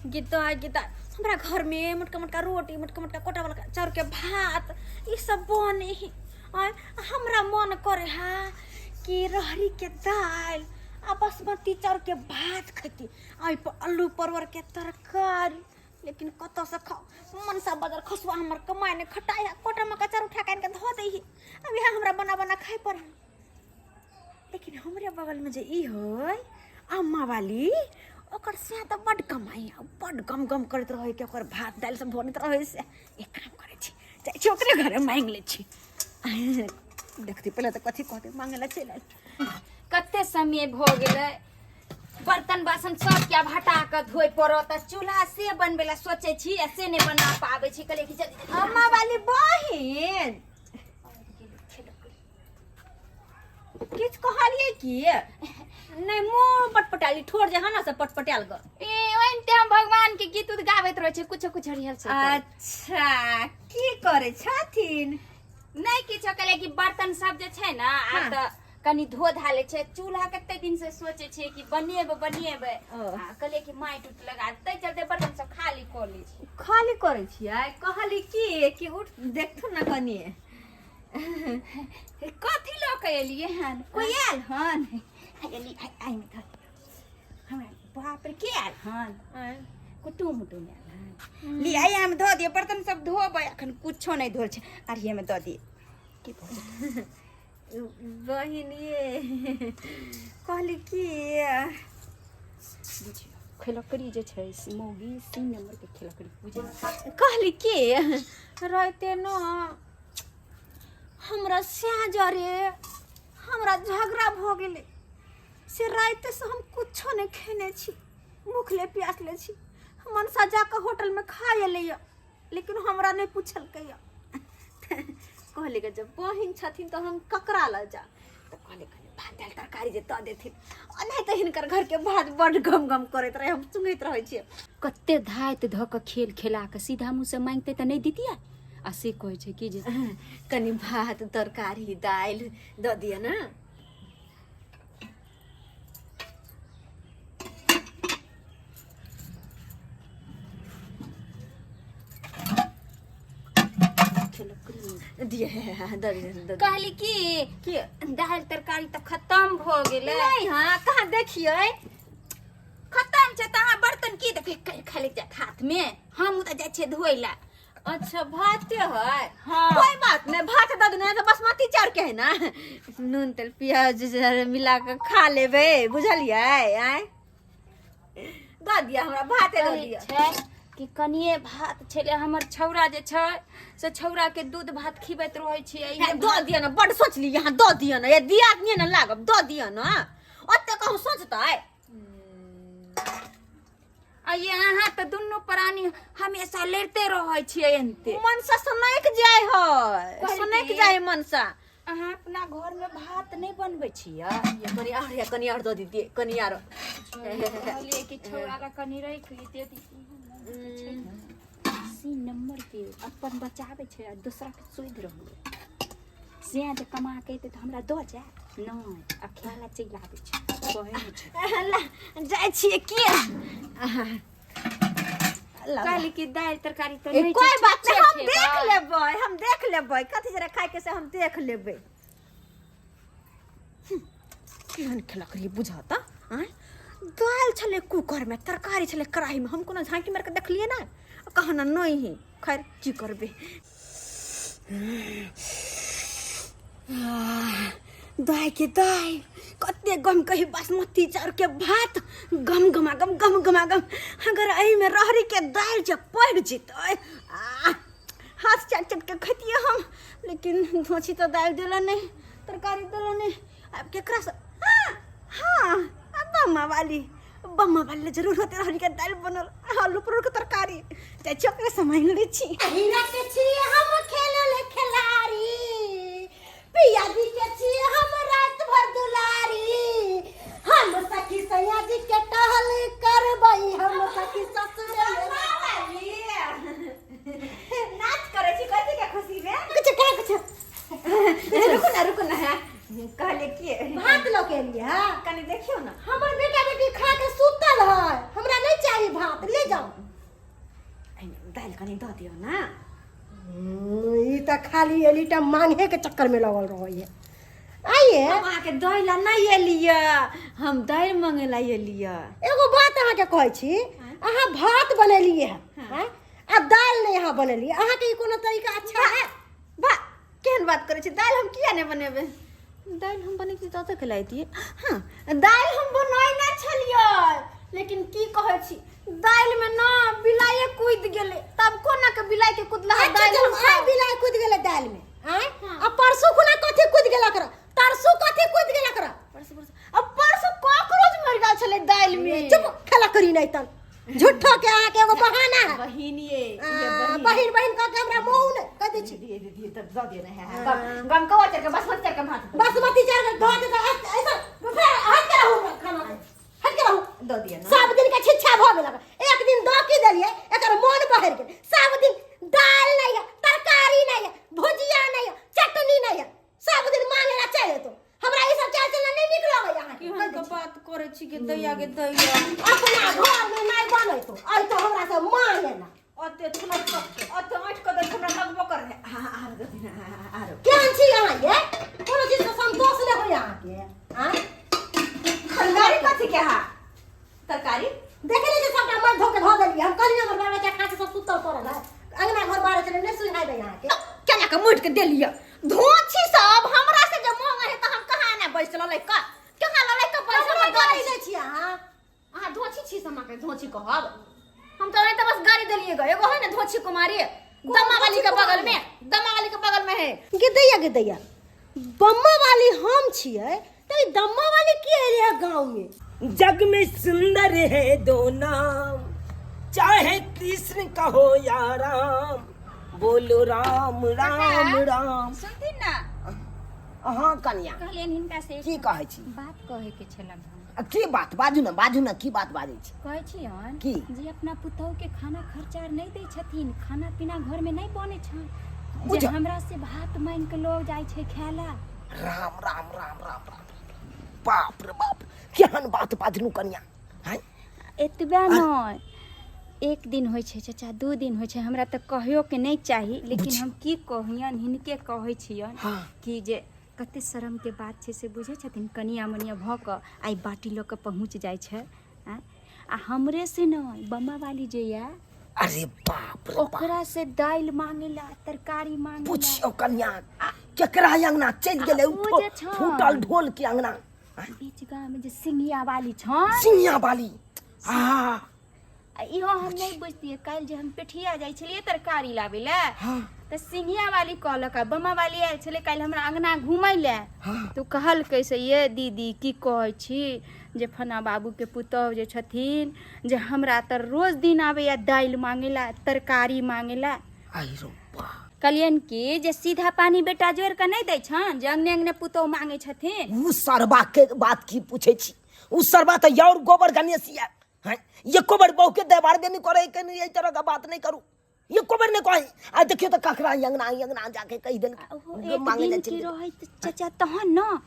गीता गीता हमरा घर में मोटका मोटका रोटी, मोटका मोटका कोटा वाला चाउर के भात ई सब बने है। आय हमरा मन करे हा कि रहरी के दाल आ बासमती चाउर के भात खैती, आ पर आलू परवर के तरकारी। लेकिन कतऽ से खाओ? मनसा बाजार खसुआ हमर कमाए ने खटाए है, कोटा मका चाउर उठा के आनि के धऽ दै है। अब यहाँ हमरा बना बना खाए पड़े। लेकिन हमरे बगल में जे ई है अम्मा वाली, ओकर से तऽ बड कमाई है, बड गम गम करैत रहै कि ओकर भात दालि सब बनैत रहै। से एक काम करै छी, जाइ छी ओकरे घरे मांगि लै छी, देखती पहिले तऽ कथी कहतै। मांगे लए चलि आयल। कते समय भऽ गेलै, बर्तन बासन सबके आब हटा कऽ धोए पड़त आ चूल्हा से बनबै लए सोचै छी आ से नहि बना पाबै छी। कहलियै कि जल्दी जल्दी। अम्मा वाली बहिन, किछु कहलियै की नहि? मुँह पटपटाली ठोर जे हना से पटपटायल ग। ए ओहिनते हम भगवान के गीत उत गाबैत रहै छी, कुछो कुछो रिहर्सल करैत। अच्छा, की करै छथिन? नहि किछो, कहलियै कि बर्तन सब जे छै ने आब तऽ कनि धो धा लै छै। चूल्हा कते दिन से सोचै छियै कि बनेबै बनेबै। ओ। आ कहलियै कि माटि उटि लगा दे, ताहि चलते बर्तन सब खाली कऽ लै छी। खाली करै छियै? कहली की कि उठ देखथुन ने कनि। कथी लऽ कऽ एलियै हन? कोई आयल हन? एली आइ मे धर हमरा। बाप रे, के आयल हन? कुटुम उटुम आयल हन? लियै आइ मे धऽ दियौ, बर्तन सब धोबै, अखन कुछो नहि धोल छै। अरिये मे दऽ दियै की भऽ जेतै? बहिन ये, कहली की बुझियौ, खेलकड़ी जे छै से मौगी 3 नंबर के खेलकड़ी बुझलियै। कहली की राइते न हमरा स्या जरे हमरा झगड़ा भऽ गेलै, से राइते से हम कुछो नहि खेने छी, भूखले प्यासले छी। मनसा जाकऽ होटलमे खा एलैया, लेकिन हमरा नहि पुछलकैया। कहली कि जब बहिन छथिन तऽ हम ककरा लग जा? तऽ कहली कनि भात दालि तरकारी जे दऽ देथिन। आ नहि तऽ हिनकर घरके भात बड्ड गम गम करैत रहै, हम सुनैत रहै छियै। कते धाइत धऽ कऽ खेल खेला कऽ सीधा मुँह से मांगते तऽ नहि दितियै, आ से कहै छै कि जे कनि भात तरकारी दालि दऽ दिअ ने। दिए दऽ दिअ, दऽ दिअ। कहली कि की? दालि तरकारी तऽ खतम भऽ गेलै। नहि, हाँ, कहाँ देखियै? खतम छै तऽ अहाँ बर्तन की देखै कर खाली जात हाथमे, हम तऽ जाइ छियै धोइ लए। अच्छा, भाते है? हाँ। कोई बात नहीं, भात दऽ दियौ, तऽ बासमती चाउर के है ना, नून तेल प्याज जरा मिला के खा लेबै, बुझलियै? आँय, दऽ दिअ हमरा, भाते दऽ कहै दिअ। छै कि कनिए भात छलै, हमर छौड़ा जे छै से छौड़ा के दूध भात खिबैत रहै छियै। हे, दऽ दिअ ने, बड्ड सोचली यहाँ, दऽ दिअ ने, ये दिया नहि ने लागब, दऽ दिअ ने, ओते कहूँ सोचतै। आ ये अहाँ तऽ दुनू प्राणी हमेशा लड़िते रहै छियै एनते। मनसा सुनैक जाय है। कहली सुनैक की? जाय है मनसा। अहाँ अपना घर में भात नहीं बनबै छियै? ये कनि आर, ये कनि आर दऽ दितियै, कनि आर। कहलियै कि छौड़ा ला कनि राखि दे दितियै। 80 नंबर के अपन बचाबै छै आ दोसरा के सोधि रहलै। से जे कमा के एतै तऽ हमरा दऽ जायत नहि, आ खाय ला चलि आबै छै, कहै नहि छै। ला, जाइ छियै की? ला, कहली कि दालि तरकारी तऽ ए, नहि कोई छै, बात नहीं, हम छुच्छे देख खेबै। लेबै, हम देख लेबै कथी जरा खाय के से हम देख लेबै। केहन खेलक रही बुझत? आँय, दालि छलै कुकर में, तरकारी छलै कढ़ाई में, हम कोनो झाँकी मारि के देखलियै ना, कहना नहीं है। खैर, की करबै? दाइ के दाइ, कते गम कही, बासमती चाउर के भात गम गमा गम गम गमा गम। अगर एहिमे रहरी के दालि जे पड़ि जेतै, आ हाथ चाट चाट के खैतियै हम। लेकिन धोछी तऽ दालि देला नहि, तरकारी देला नहि, आब केकरा से? हाँ हाँ, आ बम्मा वाली, बम्मा वाली ले जरूर होते रहरी के दालि बनल, आलू परोड़ के तरकारी। जाइ छी ओकरे से मांगि लै छी। हीरा के छी हम खेलल खिलाड़ी, पिया जी के छी हम रात भर दुलारी, हम सखी सैया जी के टहल करबै, हम सखी ससुर। नाच करै छी कथी के खुशी में? कुछ कह कुछ। रुकू ना, रुकू ना। कहले की भात लऽ के एलियै है? कनि देखियौ ना। हमर बेटा बेटी खा के सुतल है, हमरा नहीं चाहिए भात, ले जाओ। एहिमे दालि कनि दऽ दियौ ने। ई तऽ खाली एलीटा मांगे के चक्कर में लगल रहैए। आइए हम अहाँके दै लए नहि एलियै, हम दालि मंगे लए एलियै। एगो बात अहाँके कहै छी, अहाँ भात बनेलियै हँ आँय? आ दालि नहि अहाँ बनेलियै, अहाँके ई कोनो तरीका अच्छा है? वाह, केहन बात करै छी। दालि हम किया नहि बनेबै? दालि हम बनेबै तऽ ओतऽ खिलाइतियै। हँ, दालि हम बनैने छलियै, लेकिन की कहै छी, दालिमे न बिलाइए कुदि गेलै, तब कोना के बिलाइ के कुदला अच्छा दालि चलू हम आइ खाउ? बिलाइ कुदि गेलै दालिमे आँय, आ परसू खुना कथी कुदि गेलक रह? तरसू कथी कुदि गेलक रह? परसू, परसू, आ परसू कॉकरोच मरि गेल छलै दालिमे। चुप, खेला करी नहि तन झूठो के अहाँके एगो बहाना है। बहिन ये, आ, ये बहिन। बहिन बहिन कह के हमरा मुँह ने कह दै छी। दीदी, दीदी, तब दऽ दियौ ने। है गम गम कौआ चढ़ के, बासमती चढ़ के भात। बासमती चाउर के धो दे तऽ ऐसा फेर हट के रहू, हमरा खाना से हट के रहू। दऽ दियौ ने। सब दिन के छिच्छा भऽ गेल। एक दिन दऽ की देलियै, एकर मोन बहरि गेल। सब दिन दालि नहि है, तरकारी नहि है, भुजिया नहि है, चटनी नहि है, सब दिन मांगे ला चलि एतौ। हमरा ई सब चाल चलना नहि नीक लगैया अहाँके। केहन के बात करै छी गे दैया, गे दैया। अपना घर में नहि बनैतो, अइतो हमरा से मांगे ला। ओते थुना ओते ऐठ कऽ दै, हमरा लगबो कर है। आरो दऽ दियौ ने, आरो। केहन छी अहाँ ये? कोनो चीज से संतोष नहि होइया अहाँके आँय? तरकारी कथी के हा? तरकारी देखे नहि छै, सबटा मर धो के धो देलियै हम। कहलियै हमर बाल बच्चा खा के सब सुतल पड़ल है, अंगना घर बाहर चले नहि सुहाय दै अहाँके। केना के मुटि के देलियै धोछी सब हमरा से जे मांगे है, तऽ हम कहाँ ने बैसल लैका, कहाँ ललै के पैसा हमरा हम गाली दै छी अहाँ? अहाँ धोछी छी से हमरा धोछी कहब? हम तऽ तऽ बस गाली देलियै ग। एगो है ने धोछी कुमारी, दम्मा वाली के बगल में, दम्मा वाली के बगल में है। गे दैया, गे दैया, बम्मा वाली हम छियै तऽ ई दम्मा वाली की एलै है गाँव में? जग में सुंदर है दो नाम, चाहे कृष्ण कहो या राम, बोलो राम राम राम। सुनथिन ने? अहाँ कन्या। कहलियनि हिनका से की कहै छी? बात कहै के छलनि हन। आ की बात? बाजू ने, बाजू ने, की बात बाजै छी? कहै छियनि की? जे अपना पुतहु के खाना खर्चा आर नहि दै छथिन, खाना पीना घर में नहि बनै छनि, जे हमरा से भात मांगि के लऽ जाइ छै खाय ला। राम राम राम राम राम, बाप रे बाप, केहन बात बाजलू कन्या हैं? एतबे नहि, एक दिन होइ छै चाचा, 2 दिन होइ छै, हमरा तऽ कहियो के नहि चाही, लेकिन हम की कहियनि, हिनके कहै छियनि कि जे कते शरम के बात छै से बुझै छथिन? कनिया मनिया भऽ कऽ आइ बाटी लऽ कऽ पहुँच जाइ छै आँय? आ हमरे से नहि, बम्मा वाली जे यऽ, अरे बाप रे बाप, ओकरा से दालि मांगेला, तरकारी मांगेला। पुछियौ कन्या, केकरा अंगना चलि गेलै? आ ओ जे छन। फूटल ढोल के अंगना। बीच गाँव में जे सिंघिया वाली छन। सिंहिया वाली आ आ इहो हम नहि बुझतियै। काल्हि जे हम पेठिया जाइ छलियै तरकारी लाबै लए तऽ सिंघिया वाली कहलक, आ बमा वाली आयल छलै काल्हि हमरा अंगना घुमै लए, तऽ ओ कहलकै से ये दीदी, की कहै छी जे फना बाबूके पुतोहु जे छथिन जे हमरा तऽ रोज दिन आबैया दालि मांगै लए, तरकारी मांगै लए। आई रो बा। कहलियनि कि जे सीधा पानी बेटा जोड़ि कऽ नहि दै छनि जे अंगने अंगने पुतोहु मांगै छथिन। उ सरबा के बात की पूछै छी, उ सरबा तऽ और गोबर गणेश ये हैं। एको बेर बहू के दरबार में नहीं करे के नहीं, एहि तरह के बात नहीं करू, एको बेर नहीं कही। आ देखियो तऽ ककरा अंगना अंगना जाके कहि देल। आ ओहो एक मांगे दिन लए के चलि गेल। रहैत चाचा तहन न,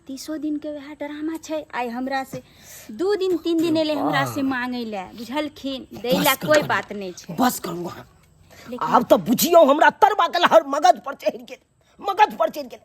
30 दिन के वएह ड्रामा छै। आइ हमरा से 2 दिन 3 दिन एलै हमरा से मांगै लए, बुझलखिन? दै लए बस करू कोई कनिया, बात नहि छै। बस करू अहाँ। लेकिन आब तऽ बुझियौ हमरा तरबा के हर मगज पर चढ़ि गेल, मगज पर चढ़ि गेल।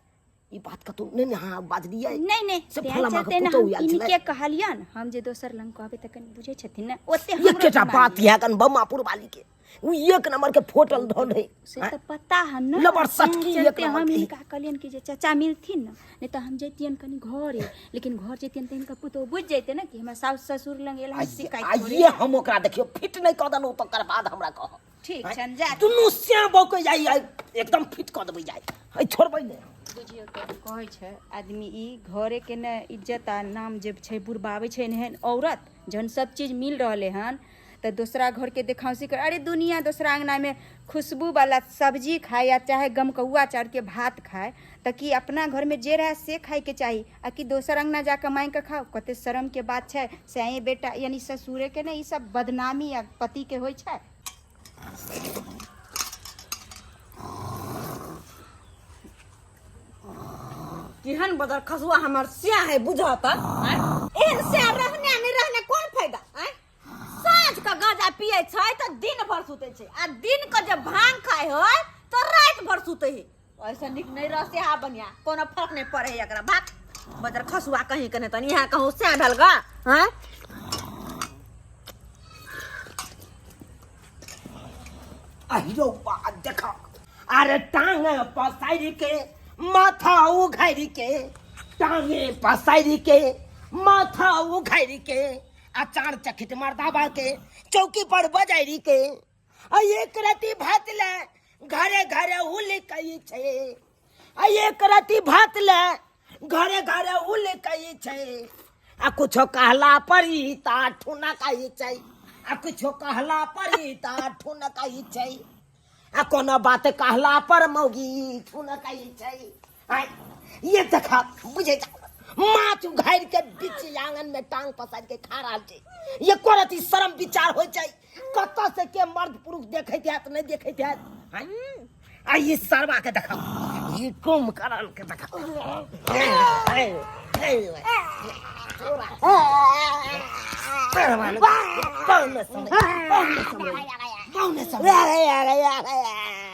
ई बात कतौ नहि ने अहाँ बाजलियै? नहि नहि। से तें फलामा के चलते ने पुतोहु हम आयल छलै। इनके कहलियन हम जे दोसर लग कहबै तऽ कनि बुझै छथिन ने ओते हमरो एकेटा दिमाग बात इएह कन बम्मापुर वाली के उ एक नंबर के फोटल धन है। से तऽ पता है ने। लबर सटकी तें एक चलते नंबर हम के। हिनका कहलियन कि जे चाचा मिलथिन ने, नहि तऽ हम जैतियन कनि घरे, लेकिन घर जैतियन तऽ हिनका पुतोहु बुझि जैते ने कि हमरा सासु ससुर लग एल हन शिकायत करे। आइए हम ओकरा देखियौ फिट नहि कऽ देलहुँ तकर बाद हमरा कहब। ठीक छनि, जा। दुनू श्याम बहू के जाइ आइ एकदम फिट कऽ देबै जाइ, है छोड़बै नहि। बुझियौ तऽ कहै छै आदमी ई घरे के ने इज्जत आ नाम जे छै बुरबाबै छै एहन औरत। जहन सब चीज मिल रहलै हन तऽ दोसरा घरके देखाउसी कर। अरे दुनिया दोसरा अंगनामे खुशबू वाला सब्जी खाय या चाहे गमकौआ चाउरके भात खाय, तऽ की अपना घरमे जे रहए से खायके चाही आ कि दोसर अंगना जाकऽ मांगि कऽ खाउ? कते शरमके बात छै से आँय बेटा यानी ससुरेके ने ई सब बदनामी आ पतिके होइ छै। केहन बदर खसुआ हमर स्या है बुझत? एहन स्या रहने नहीं रहने कोन फायदा? आँय, साँझ के गांजा मक्का पिए छै तऽ दिन भर सुतै छै आ दिन के जे भांग खाय है तऽ राति भर सुतै है। ऐसा नीक नहीं रहसे हा बढ़िया, कोनो फर्क नहीं पड़े है एकरा। भाग बजर खसुआ कहीं के नहीं तनी यहाँ कहूँ सैं भेल गा। हाँ अहिरो बा देखा, अरे टांग पसारि के माथा उघारि के, टांगे पसारि के माथा उघारि के, अचार चखित मर्दाबा के चौकी पर बजारि के, आ एक रति भात ले घरे घरे उलकै छै, आ एक रति भात ले घरे घरे उलकै छै, आ कुछो कहला पर ई ता ठुनकै छै, आ कुछो कहला पर ई ता ठुनकै छै, आ कोनो बात कहला पर मौगी ठुनकै छै। आय ये देखा बुझे माछ उघारि के बीच आंगन में टांग पसारि के खा रहल छै। ये करत ई शरम विचार होइ छै, कतऽ से के मर्द पुरुष देखैत हैत नहि देखैत हैत। आय, आ ई सरवा के देखा, ई कुंभकर्ण के देखा।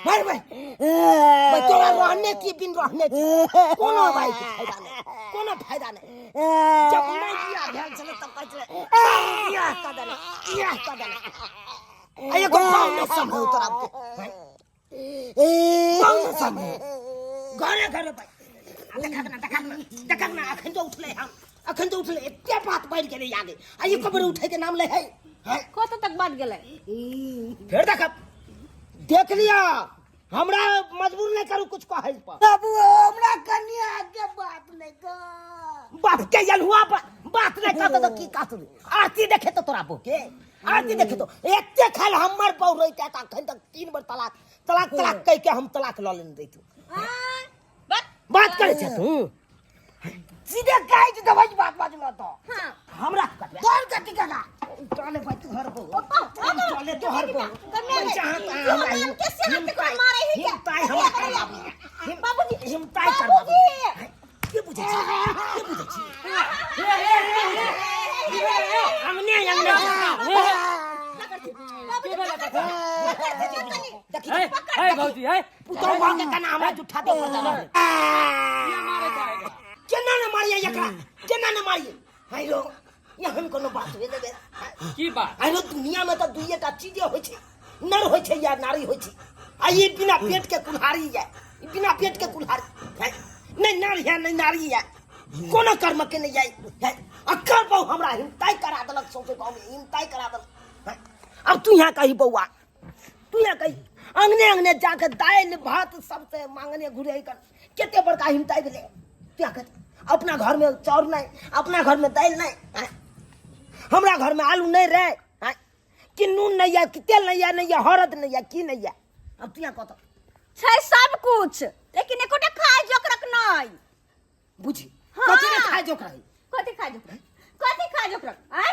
भाई भाई भाई तोरा रहने की बिन रहने की कोनो भाई के फायदा नहीं, कोनो फायदा नहीं। जब नहीं बियाह भेल छलै तब कहै छलै बियाह कऽ देने, बियाह कऽ देने। आ एगो पाहुने सम्भव तोरा के पाहुने सम्भव घरे घरे भाई। आ देखा ना, देखा ना, देखा ना, अखन जो उठलै हम, अखन जो उठलै एते बात बढ़ि गेलै आगे, आ ई कबर उठै के नाम लै है। हैं? कत तक बात गेलै? फेर देखब, देख लिया, हमरा मजबूर नहीं करू कुछ कहै पर। बाबू हमरा कनिया के बात नहीं कह। बाप के यलहुआ बात नहीं कहत तो की कहत? आरती देखे तो तोरा बहू के आरती देखे तो एते खाल हमर बहू रहिते त अखन तक 3 बेर तलाक तलाक तलाक कह के हम तलाक ल लेने रहितु। बात करे छै तू सीधे कहै छै दवाई बात बाजलो तो। हां हमरा कटबे। तोर कथी कका? चले भाई तोहर बहू। चले तोहर बहू। कन्या चाहत रे, हमरा तू हिम- के से हाथ हिमताई- के मारे ही क्या? हिमताई हमरा करबाबी। बाबूजी, हिमताई करबाबी। बाबूजी। के बुझै छी? के बुझै छी? अंगने अंगने। देखी है है भौजी है पुतोह भऽ के केना हमरा जुठा दे पर चढ़ल। केना ने मारिए एकरा, केना ने मारिए। हाय रो, एहन कोनो बात भेलै बे? की बात? हाय रो, दुनिया में तऽ दुइये टा चीजे होइ छै, नर होइ छै या नारी होइ छै। आ ई बिना पेट के कुल्हाड़ी ये, ई बिना पेट के कुल्हाड़ी है, नहि नर है नहि नारी है, कोनो कर्म के नहि है। अक्कर बहु हमरा हिमताई करा देलक, सौंसे गाँव में हिमताई करा देलक। है, अब तू यहाँ कही बौआ, तू यहाँ कही अंगने अंगने जाके दालि भात सबसे मांगने घुरे कर कते बड़का हिमताई भेलै। तू यहाँ कही, अपना घर में चाउर नहीं, अपना घर में दालि नहीं, है, हमरा घर में आलू नहीं रहे, है, कि नून नहीं है, कि तेल नहीं है, नहीं है हरद नहीं है, की नहीं है। अब तू यहाँ कत छै सब कुछ, लेकिन एकोटा खाय जोकरक नहीं। बुझी हाँ। कथी ने खाय जोकरक? कथी खाय जोकरक? कथी खाय जोकरक? आय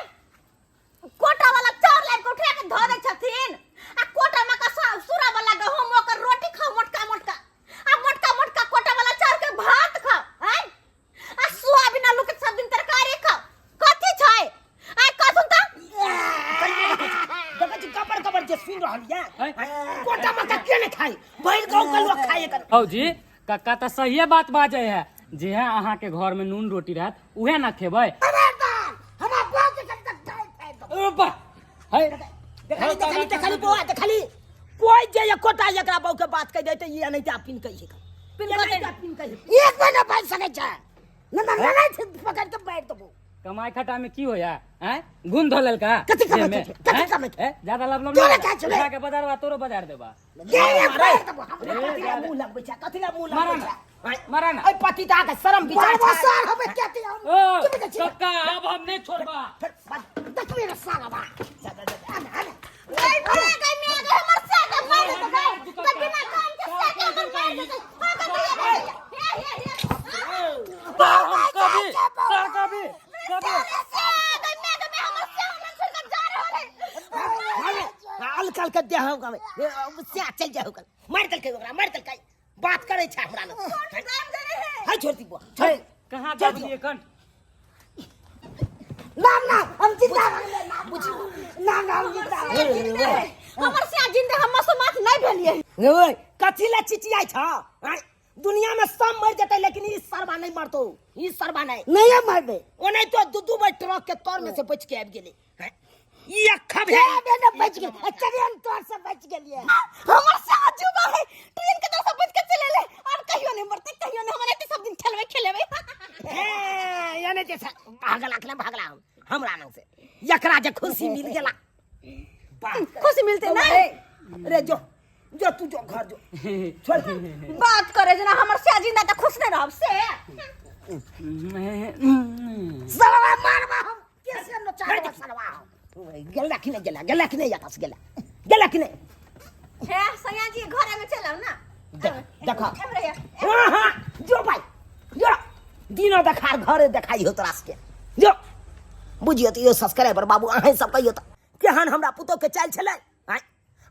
कोटा वाला चाउर लाबि के उठा के धऽ दै छथिन, आ कोटा में का सूरा वाला गहूम ओकर रोटी खाओ मोटका मोटका, आ मोटका मोटका कोटा वाला चाउर के भात खाओ, आय आ सोयाबीन आलू के सब दिन तरकारी खाओ। कथी छै? आय कथुन त देखै छी कबर कबर जे सुनि रहल ये, हैं? कोटा मका के ने खाई, भरि गाँव के लोग खाई एकर। भौजी कक्का तऽ सहिए बात बाजै है, जे है अहाँ के घर में नून रोटी रहत उहे ना खेबै। हमरा बाप के कब तक दालि खाइ दो। ओ बा है देखली देखली देखली बौआ देखली, कोई जे एकोटा एकरा बहू के बात कहि देतै ई एनाहिते पिन कहि पिन एनाहिते कऽ देतै। पिन कहि एक महीना बाजि सकै छै न, न लड़ाइ छै पकड़ के मारि देबो। कमाई खटा में की होया हैं? गुण धो लेलका कथी कमाई देह में? छै? कथी हैं? कमाई छै? हैं? ज्यादा लब लब तोरे नहीं का छलै? उठा के बाजारवा तोरो बाजार देबा। गे रे, मारि देबो हम। कथी ला मुंह लगबै छै, कथी ला मुंह मारा लगबै ना, छै? मारा ना। अइ पतिता के शरम विचार बाबा छै। सार हमे क्या ते हम ओ की बुझै छी? कक्का अब हम नहीं छोड़बा। फिर बात देखबे रे साला बा। जा जा जा आने आने। गई गई गई मैं गई हमर से के मार देतै गई। त बिना काम के से के हमर मार देतै। हां गई भैया भैया। हे हे हे। हम कभी सर कभी कभी से गई मैं गई मैं हमर से हमर छोड़ के जा रहल है। अल कल के देह गावे से चल जाओ कल मार देलकै ओकरा, मार देलकै। बात करै छै हमरा लग। काम दे रहे है। हाय छोड़ दी बुआ, छोड़। कहाँ दबलिए कंठ? ना ना हम जिंदा रहले ना बुझी ना ना हम जिंदा रहले। हमर से जिंदा हम मसोमात नहीं भेलिए। ओए, कथी ला चिचियाइ छ? आँय, दुनिया में सब मर जेतै लेकिन ई सरबा नहीं मरतो, ई सरबा नहीं। नहीं मरबे। ओने तो दू दू बेर ट्रक के तर में से बच के आबि गेलै। आँय, ई अक्खा के भेल बे ने बच गेल, ट्रेन तोर से बच गेलिए। हमर से अजूबा है, ट्रेन के तरफ से बच के चले ले और कहियो नहीं मरते, कहियो नहीं। हमरा एते सब दिन खेलबे खेलेबे। हे, यानी जे भागला अखले भागला हम हमरा नंग से एकरा जे खुशी मिल गेला। खुशी मिलते ना। रे जो जो तू जो घर जो छोड़। बात करे जना हमर से जिंदा त खुश नहीं रहब से। सरवा मारबा हम कैसे न चाहबा सरवा हम। गेला कि नहीं गेला, गेला कि नहीं, यता से गेला, गेला कि नहीं? हे सैया जी घरे में चलाओ ना। देख देखा। एम रहिया। हाँ हाँ जो भाई जो दिनो देखार घरे देखाई हो तोरा के जो बुझियो तो यो सब्सक्राइबर बाबू अहें सब कहियो तो केहन हमरा पुतोह के चाल छलै। आँय,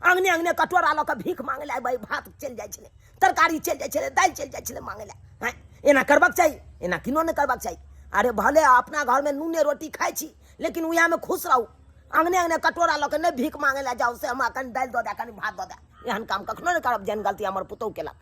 अंगने अंगने कटोरा लऽ कऽ भीख मांगे लए भाई, भात चलि जाइ छलै, तरकारी चलि जाइ छलै, दालि चलि जाइ छलै मांगे लए। आँय, एना करबाक चाही? एना किनो नहि करबाक चाही। अरे भले अपना घरमे नूने रोटी खाइ छी लेकिन उएहमे खुश रहू। अंगने अंगने कटोरा लऽ कऽ नहि भीख मांगे लए जाउ से हमरा कनि दालि दऽ दए, कनि भात दऽ दए, एहन काम कखनो नहि करब जेहन गलती हमर पुतोह केलक।